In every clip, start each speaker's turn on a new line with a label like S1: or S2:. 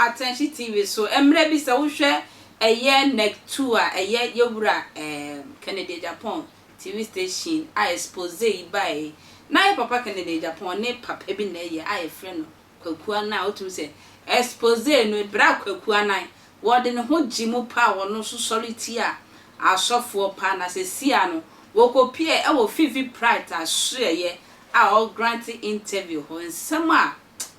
S1: Attention TV so. Mmerɛ bi sɛ wohwɛ ɛyɛ Nec 2 a ɛyɛ yɛwura ɛɛm Kennedy Agyapong TV station a expose yi baeɛ yi, na yɛ papa Kennedy Agyapong ne papa bi na ɛyɛ a yɛfrɛ no Kwaku Anan a wotumi sɛ expose no berɛ a Kwaku Anan wɔde ne ho gye mu paa ɔno nso sɔre tia asɔfoɔ paa na sesia no wɔkɔpie ɛwɔ Fifi Pratt asoɛeɛ a ɔgrante interview hɔ nsɛm a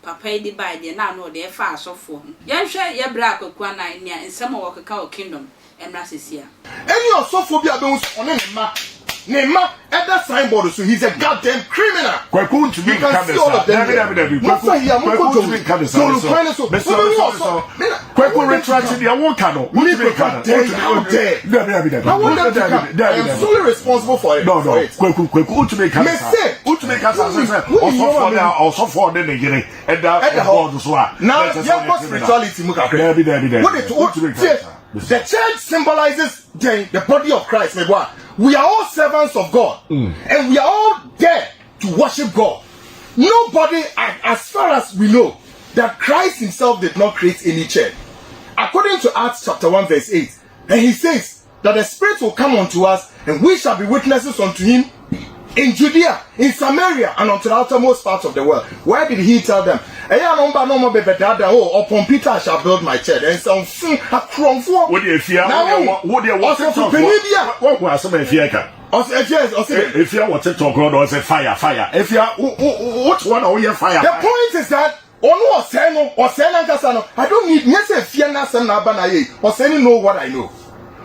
S1: papa yi de baeɛ deɛ na ano ɔde ɛfa asɔfoɔ ho. Yɛnhwɛ yɛ berɛ a Kwaku Anan nea nsɛm a wɔkeka wɔ Kingdom mmra sesia.
S2: Any ɔsɔfoɔ bi a bɛhu sɛ ɔne ne mma ne mma ɛda signboard so, he's a goddamn criminal.
S3: Kwaku ntumi
S2: You can
S3: nka ne
S2: see all
S3: saa.
S2: of them
S3: Dabi
S2: here.
S3: dabi dabi. Kwaku
S2: Momfa yi a monkɔ
S3: Kwaku
S2: Jolu
S3: ntumi nka ne saa.
S2: Jolu
S3: Mesrɛ
S2: kwan no so.
S3: mesrɛ
S2: Wobɛhu
S3: mesrɛ
S2: ɔsɔ.
S3: mesrɛ.
S2: Me na- I
S3: Kwaku
S2: want them to
S3: retract
S2: come.
S3: deɛ woka no.
S2: Me
S3: Wontumi nka
S2: Kwaku,
S3: no.
S2: dare you, how
S3: Wontumi.
S2: dare.
S3: Dabi dabi dabi.
S2: I want them to
S3: Dabi
S2: come. I
S3: dabi
S2: am
S3: dabi.
S2: solely responsible for it.
S3: No
S2: For
S3: no.
S2: it.
S3: Kwaku Kwaku wontumi nka
S2: Me
S3: ne saa.
S2: se,
S3: Wontumi nka saa sɛ sɛ
S2: wonim
S3: ɔsɔfoɔ
S2: nneɛma
S3: ne
S2: me-
S3: ɔsɔfoɔ ne ne yere ɛda
S2: Ɛda hɔ.
S3: board so a.
S2: Now,
S3: na ɛkyerɛ sɛ
S2: yɛnkɔ
S3: ɔyɛ criminal.
S2: spirituality mu kakra.
S3: Dabi dabi dabi.
S2: What it, what,
S3: Wontumi nka
S2: tie,
S3: ne saa.
S2: the church symbolizes the body of Christ. My boy. We are all servants of God, and we are all there to worship God. Nobody, as far as we know, that Christ Himself did not create any church. According to Acts chapter 1, verse 8, and he says that the Spirit will come unto us, and we shall be witnesses unto him in Judea, in Samaria, and unto the outermost parts of the world. Where did he tell them? Ɛyɛ a no no bebe dada, oh, upon Peter I shall build my church. And some fun akrɔmfoɔ.
S3: Wo deɛ efia
S2: Na
S3: wo deɛ wo deɛ wɔ
S2: ɔsɔfo
S3: TikTok
S2: panyin bi a
S3: wɔn asɛm a efia ka.
S2: Ɔsɛ efia ɔsɛ dɛ.
S3: Efia wɔ TikTok no na ɔsɛ fire fire. Efia wo wo wo te hɔ na woyɛ fire.
S2: The point is that ɔno ɔsɛɛ no ɔsɛɛ nankasa no, I don't need nyɛ sɛ efia n'asɛm na aba na yɛ ɔsɛɛ no know what I know.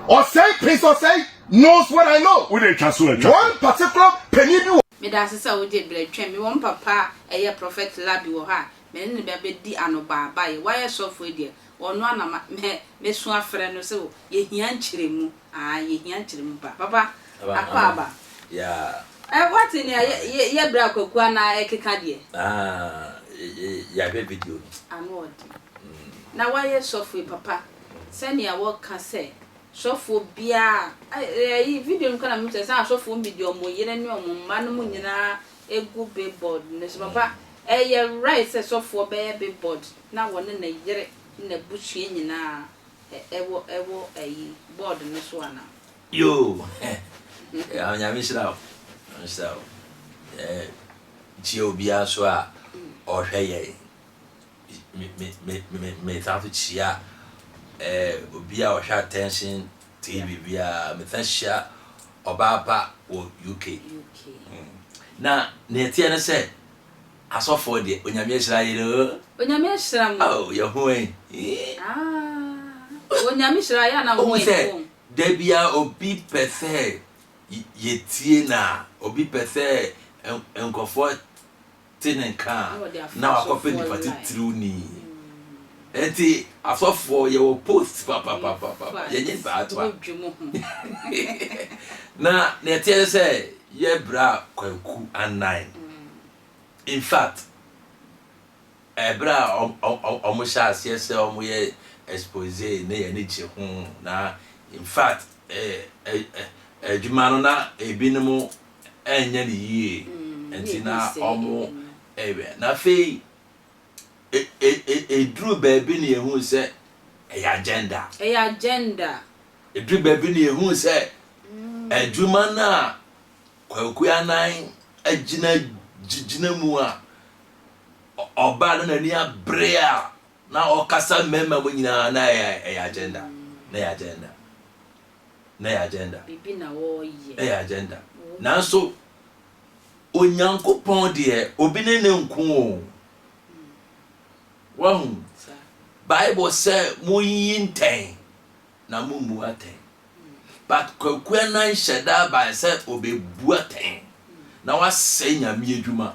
S2: Ɔsɛe Prince Ɔsɛe knows what I know.
S3: Wo de twa so atwa.
S2: One particular panyin bi wɔ
S1: Meda ase sɛ wogye berɛ twɛn me. Wɔn papa ɛyɛ Prophet Labi wɔ hɔ a mene ne bɛbɛdi anobaaba yɛ wayɛ sɔfo yi deɛ ɔno ana ma mɛ mesu afrɛ no sɛ yɛhia nkyerɛmu aa yɛhia nkyerɛmu pa papa akɔ aba. Ɛ wate nea yɛ yɛ berɛ akwaku anaa ɛkeka deɛ.
S4: Ah, yɛahwɛ video no.
S1: Ano ɔde na wayɛ sɔfo yi papa sɛnea wɔka sɛ sɔfoɔ biara ɛyi video no kɔ na mo sɛ sɛ asɔfoɔ bi deɛ ɔmo yere ne ɔmo mma no mu nyinaa egu billboard ne so. Papa, ɛyɛ right sɛ sɔfoɔ bɛyɛ billboard na wɔne ne yere ne n'abusua nyinaa ɛwɔ ɛyi board ne so ana?
S4: Yo, Nyame hyira wo, Nyame hyira wo. Kyia obiara so a ɔhwɛ yɛn. Me me me me me san so kyia obi a ɔhwɛ Attention TV biara. Me san hyia ɔbaa pa wɔ UK.
S1: UK.
S4: Na nea ɛteɛ ne sɛ asɔfoɔ deɛ, Onyame ahyira yɛn o.
S1: Onyame ahyira mo.
S4: Oh, yɛn ho ɛ.
S1: Ah, Onyame hyira yɛ ana ho
S4: Ohun
S1: ɛ
S4: sɛ da bia obi pɛ sɛ yɛtie na obi pɛ sɛ nkɔfoɔ te ne nka
S1: Na
S4: a
S1: wɔde afa
S4: na wakɔpɛ
S1: asɔfoɔ
S4: nipa
S1: line.
S4: Titiriw ni nti asɔfoɔ yɛwɔ post papapapapa, yɛnyɛ nipa atoa.
S1: Wodwe mo ho.
S4: Na nea ɛteɛ ne sɛ yɛbra Kwaku Anan, in fact, ɛberɛ a ɔmo hyɛ aseɛ sɛ ɔmo yɛ expose ne yɛn ani gye ho na in fact ɛ ɛ ɛ adwuma no na ebinom ɛnyɛ ne yie nti na ɔmo ɛwɛ na afei eduru baabi na yɛhu sɛ ɛyɛ agenda.
S1: Ɛyɛ agenda.
S4: Eduru baabi na yɛhu sɛ adwuma no a Kwaku Anan agyina gyina mu a ɔbaa no n'ani abere a na ɔkasa mmarima mu nyinaa na ɛyɛ agenda, na ɛyɛ agenda, na ɛyɛ agenda.
S1: Biribi na wɔreyɛ.
S4: Ɛyɛ agenda, nanso Onyankopɔn deɛ, obi ne ne nko o wahu. Bible sɛ monyi ntɛn na mommu atɛn, but Kwaku Anan hyɛ da aban sɛ ɔbɛbu atɛn na wasɛe Nyame adwuma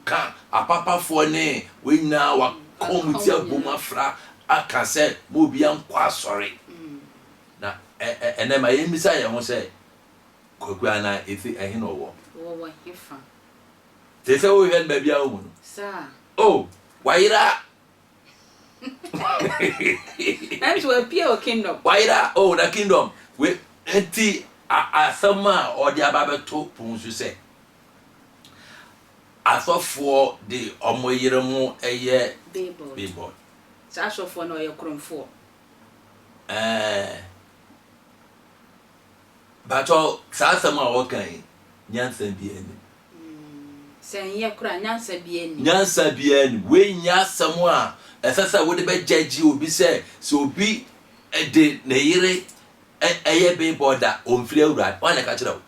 S4: ka apapafoɔ ne wɔn nyinaa wakɔ mu ti abom afra aka sɛ ma obia nkɔ asɔre. Na ɛnɛ ma yɛmmisa yɛn ho sɛ Kwaku Anan ɛfi ɛhe na ɔwɔ?
S1: Wɔwɔ hefa?
S4: Te sɛ wohwɛ no baabi a wohu no. O wayera.
S1: Ɛnso wapie wɔ Kingdom.
S4: Wayera o na Kingdom we nti asɛm a ɔde aba bɛto pon so sɛ asɔfoɔ de ɔmo yere mo ɛyɛ
S1: billboard.
S4: Billboard.
S1: Saa sɔfoɔ no ɔyɛ korɔmfoɔ.
S4: Ɛɛ Mpakyɛw saa asɛm a wɔka yi nyansa biara nnim.
S1: Sɛ ɛnyɛ koraa a nyansa biara nnim.
S4: Nyansa biara nnim. Wei nyɛ asɛm a ɛsɛ sɛ wode bɛ judge obi sɛ sɛ obi de ne yere yɛ billboard a ɔmfiri Awurade. Hwan na ɛka kyerɛ wo?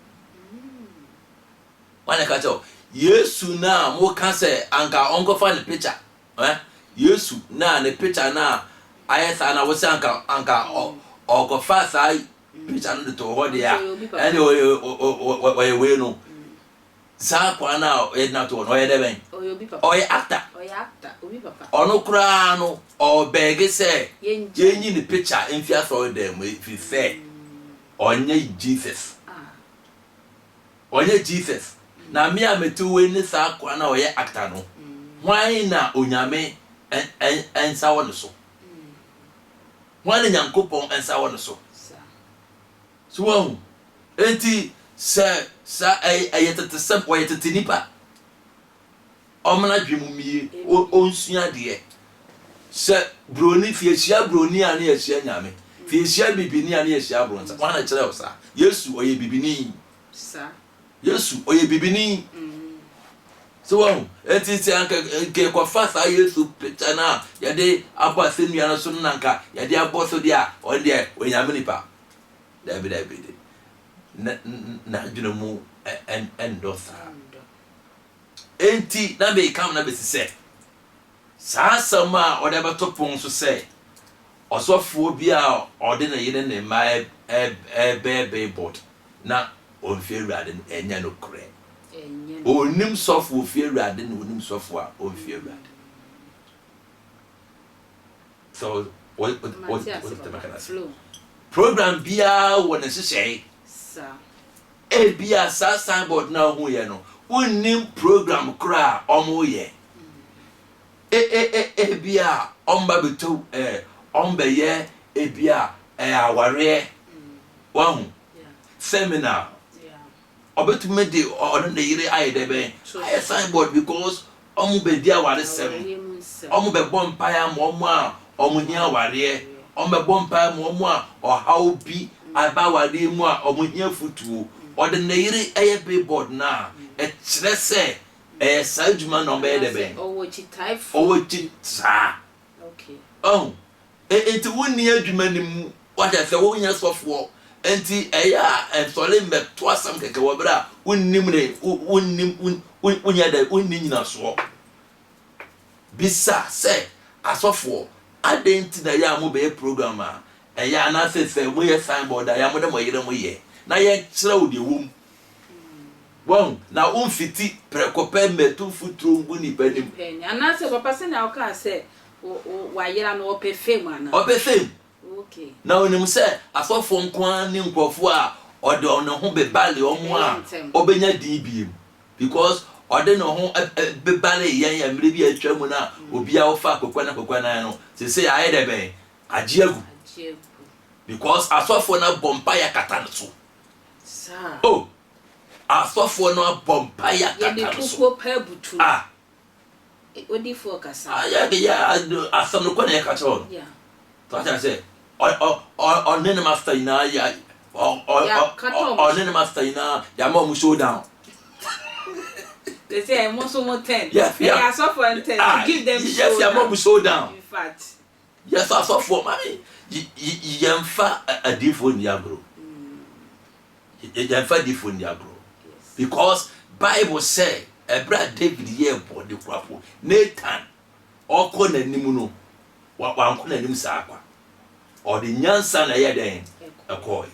S4: Hwan na ɛka kyerɛ wo? Yesu no a moka sɛ anka ɔnkɔfa ne picture Eh Yesu na ne picture no a ayɛ saa na wosɛ anka anka ɔkɔfa saa picture no de to hɔ deɛ a ɛne ɔyɛ wei no saa kwan no a yɛde no ato hɔ no ɔyɛ dɛ bɛn ɔyɛ actor ɔno koraa no ɔbɛɛge sɛ yɛnyi ne picture mfi asɔre dan mu ɛfiri sɛ ɔnyɛ Jesus. Ɔnyɛ Jesus. Na me a mete hɔ yi ne saa akoa no a ɔyɛ actor no, hwan na Onyame nsa wɔ ne so? Hwan na Nyankopɔn nsa wɔ ne so? So wahu? Enti sɛ saa ɛyɛ tetesɛm, ɔyɛ tete nipa. Ɔmma n'adwene mu mmue, ɔnsua adeɛ. Sɛ broni, sɛ yɛhyia broni a ne yɛhyia Nyame, sɛ yɛhyia bibini a ne yɛhyia abronsa. Hwan na ɛkyerɛ wo saa? Yesu ɔyɛ bibini. Yesu ɔyɛ bibini. So wahu? Enti sɛ anka nka yɛkɔfa saa Yesu picture no a yɛde abɔ asɛnnua no so no na nka yɛde abɔ so deɛ a, ɔno deɛ ɔyɛ Nyame nipa. Dabi dabi de. N'adwene mu ɛndɔ saa. Enti na mereka na besi sɛ, saa asɛm a wɔde abɛto pon so sɛ ɔsɔfoɔ bi a ɔde ne yere ne mma rebɛyɛ billboard na ɔmfi Awurade no, ɛnyɛ nokorɛ. Ɔnnim sɔfo a ɔfi Awurade na ɔnim sɔfo a ɔmfi Awurade. Sɛ wote maka no ase. Program biara wɔ ne nhyehyɛe. Ebia saa signboard no a wohuiɛ no, wonnim program korɔ a wɔreyɛ. E, e, e, ebia wɔba bɛtɔ ɛ, wɔbɛyɛ ebia ɛ, awareɛ, wahu, seminar. Ɔbɛtumi de ɔne ne yere ayɛ dɛ bɛn? Ayɛ signboard because wɔn bɛdi awaresɛm, wɔn bɛbɔ mpaeɛ ama wɔn a wɔn hia awareɛ, wɔn bɛbɔ mpaeɛ ama wɔn a ɔhaw bi aba awareɛ mu a wɔn hia futuo. Ɔde ne yere yɛ billboard no a, ɛkyerɛ sɛ ɛyɛ saa adwuma na wɔn bɛyɛ dɛ bɛn? Ɔwɔ akyi saa. Ɔho. Enti wonni adwuma no mu, wate aseɛ, wonyɛ sɔfoɔ, enti ɛyɛ a nsɔre mmɛto asɛm kɛkɛ wɔ berɛ a wonnim ne, wonnim, wonyɛ dɛ, wonni nyinasoɔ. Bisa sɛ, Asɔfoɔ, adɛn nti na ɛyɛ a mobɛyɛ program a ɛyɛ anaasɛ sɛ moyɛ signboard a ɛyɛ a mode mo yere mo yɛ na yɛnkyerɛ wo deɛ ɛwɔ mu? Wahu? Na womfiti prɛko pɛ mmɛto mfuturo ngu nnipa anim.
S1: Anaasɛ papa sɛnea wokaa sɛ Wayera no, ɔpɛ fame anaa?
S4: Ɔpɛ fame.
S1: Okay.
S4: Na onim sɛ asɔfoɔ nko ara ne nkurɔfoɔ a ɔde ne ho bebale wɔn a ɔbɛnya din biem. Because ɔde ne ho bebale yɛn mmerɛ bi a atwa mu no a obiara wofa akokwa na akokwa nan no, seesei ayɛ dɛ bɛn? Agye agu.
S1: Agye agu.
S4: Because asɔfoɔ no abɔ mpaeɛ akata ne so.
S1: Saa.
S4: Oh, asɔfoɔ no abɔ mpaeɛ akata
S1: Yɛde
S4: ne so.
S1: kukuo paa butu no.
S4: Ah.
S1: Odifoɔ kasa.
S4: Ah, yɛ yɛ asɛm no kɔ na yɛka kyerɛ no. So ate ase ɔne ne master nyinaa yɛ ɔne ne master nyinaa yɛama ɔmo showdown.
S1: They say mo so mo ten. Yes, yeah. Asɔfoɔ n ten to give them showdown.
S4: Yes, yɛama ɔmo showdown.
S1: In fact.
S4: Yes, asɔfoɔ maame yɛnfa adiifoɔ nni agorɔ. Yɛmfa adiyifo nni agorɔ because Bible sɛ ɛberɛ a David yɛɛ bɔne koraa po, Nathan ɔkɔ n'anim no, wankɔ n'anim saa kwa. Ɔde nyansa na ɛyɛ dɛn? Ɛkɔɔe.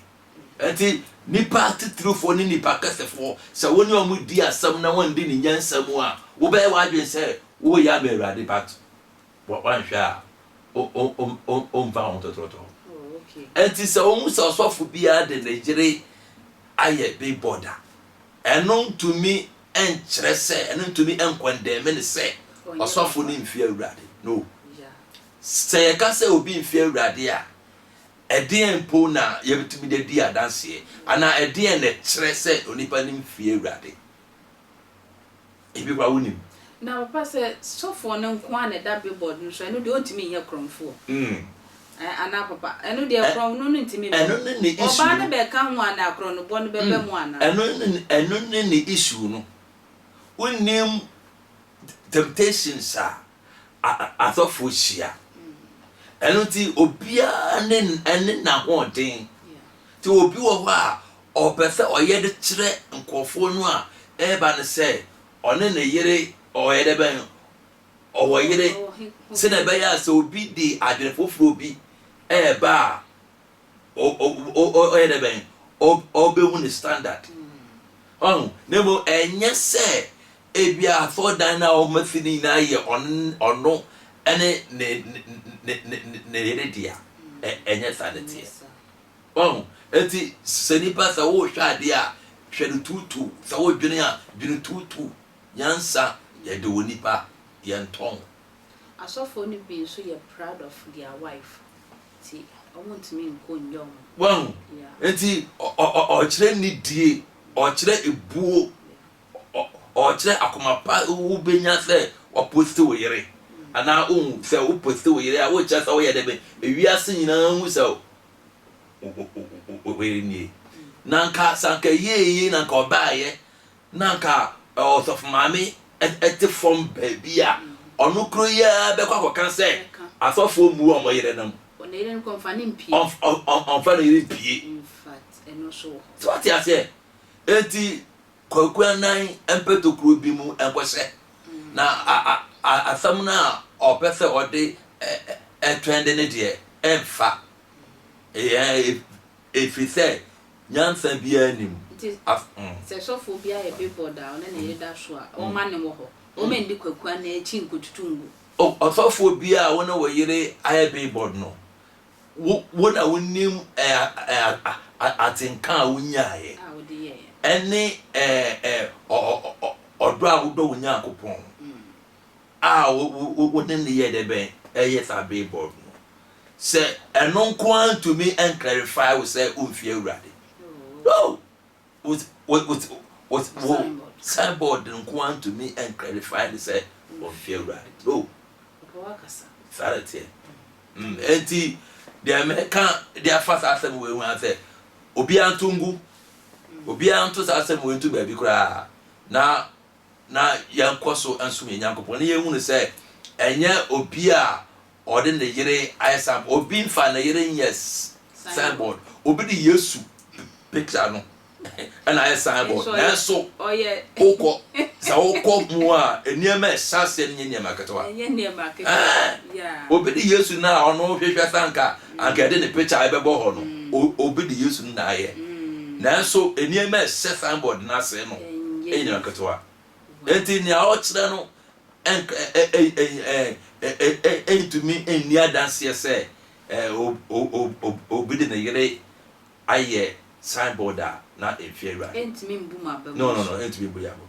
S4: Nti nipa titirifoɔ ne nipa kɛsefoɔ, sɛ wo ne wɔn di asɛm na wɔndi ne nyansa mu a, wobɛyɛ w'adwene sɛ woreyɛ ama Awurade but Woanhwɛ a, ɔmfa ho tɔtrɔtɔ. Enti sɛ wohu sɛ ɔsɔfo biara de ne yere ayɛ billboard a, ɛno ntumi nkyerɛ sɛ, ɛno ntumi nkɔndɛme no sɛ ɔsɔfo no mfi Awurade. No. Sɛ yɛka sɛ obi mfi Awurade a, ɛdeɛn mpo na yɛbɛtumi de adi adanseɛ? Anaa ɛdeɛn na ɛkyerɛ sɛ onipa no mfi Awurade? Ebi koraa wonim.
S1: Na papa sɛ sɔfoɔ no nko ara na ɛda billboard no so a, ɛno deɛ ɔntumi nyɛ korɔmfoɔ. Anaa papa? Ɛno deɛ korɔno no ntumi mma
S4: Ɛno
S1: mu.
S4: ne ne issue
S1: Ɔbaa no
S4: no.
S1: bɛka ho anaa korɔnobɔ no bɛba mu anaa?
S4: Ɛno ne ɛno ne ne issue no. Wonnim temptations a asɔfoɔ hyia. Ɛno nti obiara ne ɛne n'ahoɔden. Nti obi wɔ hɔ a ɔpɛ sɛ ɔyɛ de kyerɛ nkurɔfoɔ no a ɛreba no sɛ ɔne ne yere ɔyɛ dɛ bɛn ɔwɔ yere sɛnea ɛbɛyɛ a sɛ obi de adwene foforɔ bi ɛreba a ɔyɛ dɛ bɛn ɔbɛhu ne standard. Ɔho na mmom ɛnyɛ sɛ ebia asɔredan no a wɔasi no nyinaa yɛ ɔno ne ne ne ne ne yere dea. Ɛnyɛ saa na ɛteɛ. Wahu? Enti sɛ nipa sɛ wohwɛ adeɛ a, hwɛ no tuutuu. Sɛ wodwene a, dwene tuutuu. Nyansa yɛde wɔ nipa, yɛntɔn.
S1: Asɔfoɔ no bi nso yɛ proud of their wife nti ɔmo ntumi nko nyɛ ɔmo.
S4: Wahu? Enti ɔkyerɛ nidie, ɔkyerɛ ebuo, ɔkyerɛ akoma pa wobɛnya sɛ waposti wo yere. Anaa wohu sɛ woposti wo yere a, wokyerɛ sɛ woyɛ dɛ bɛn. Ewiase nyinaa hu sɛ wo yere nie. Na nka sɛ anka ɛyɛɛ yie na nka ɔbaeɛ na anka ɔsɔfo maame te fam baabi a, ɔno koro yi ara bɛkɔ akɔka sɛ asɔfoɔ mmu wɔn yerenom. Ɔmfa ne yere mpie. So wate aseɛ? Enti Kwaku Anan mpɛ tokuro bi mu nkɔhyɛ. Na asɛm no a ɔpɛ sɛ ɔde trɛnde no deɛ, ɛmfa. Ɛfiri sɛ nyansa biara nni mu.
S1: Nti sɛ sɔfoɔ bi ayɛ billboard a ɔne ne yere da so a, ɔmma ne wɔ hɔ. Ɔmma nni Kwaku Anan akyi nkɔtutu ngu.
S4: Ɔsɔfoɔ biara a wo ne wo yere ayɛ billboard no, Wo wo na wonim ɛ ɛ atenka a wonyaeɛ ɛne ɛ ɛ ɔdɔ a wodɔ wo Nyankopɔn a wo wo wo ne no yɛ dɛ bɛn ɛyɛ saa billboard no. Sɛ ɛno nko ara ntumi ɛnclarify wo sɛ womfie Awurade. No! Wo wo wo wo signboard nko ara ntumi ɛnclarify no sɛ ɔmfie Awurade. No! Saa na ɛteɛ. Mm, enti deɛ mɛka de afa saa asɛm wei ho ara sɛ obiara nto ngu, obiara nto saa asɛm wei nto baabi koraa na na yɛnkɔ so nsom yɛn Nyankopɔn na yɛnhunu sɛ ɛnyɛ obi a ɔde ne yere ayɛ signboard, obi mfa ne yere nyɛ signboard, obi de Yesu picture no ɛna ayɛ signboard nanso wokɔ sɛ wokɔ mu a nneɛma ɛhyɛ aseɛ no nyɛ nneɛma ketewa. Obi de Yesu no a ɔno hwehwɛ sɛ anka anka ɛde ne picture ɛbɛbɔ hɔ no mm. obi de Yesu no na ayɛ mm. nanso nneɛma ɛhyɛ signboard no ase no ɛnyɛ nneɛma ketewa nti nea ɔkyerɛ no ɛntumi nni adanseɛ sɛ obi de ne yere ayɛ sign board a na ɛmfi Awurade.
S1: Ɛntumi mbu mo aba mu
S4: No no no ɛntumi mbu yɛn aba mu.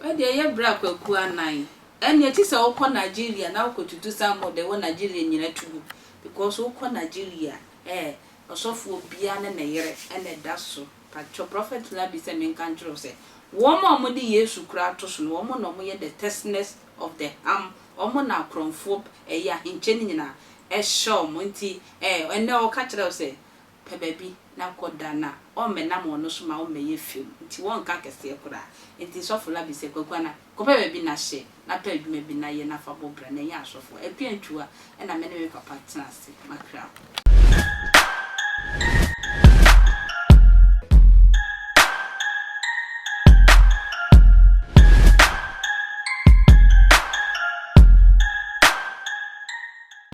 S1: Wow. Wei deɛ ɛyɛ bra Kwaku Anan. Ɛnneɛ ti sɛ wokɔ Nigeria na wokɔ tutu sign board a ɛwɔ Nigeria nyina tu gu because wokɔ Nigeria eh ɔsɔfoɔ biara ne ne yere na ɛda so. Pakyɛ Prophet Labi sɛ menka nkyerɛ wo sɛ wɔn a wɔde Yesu koraa to so no wɔn na wɔyɛ the testness of the ham wɔn na akorɔmfoɔ ɛyɛ ahenkyɛ no nyinaa ɛhyɛ wɔn nti eh ɛnnɛ ɔka kyerɛ wo sɛ pɛ baabi na kɔ da na ɔmmɛnam ɔno so ma wommɛyɛ film nti wɔnka kɛseɛ koraa nti sɔfo Labi sɛ Kwaku Ana kɔpɛ baabi na hyɛ na pɛ adwuma bi na yɛ na fa bɔ bra na ɛnyɛ asɔfoɔ Akua Antwiwa ɛna me ne me papa tena ase makra wo.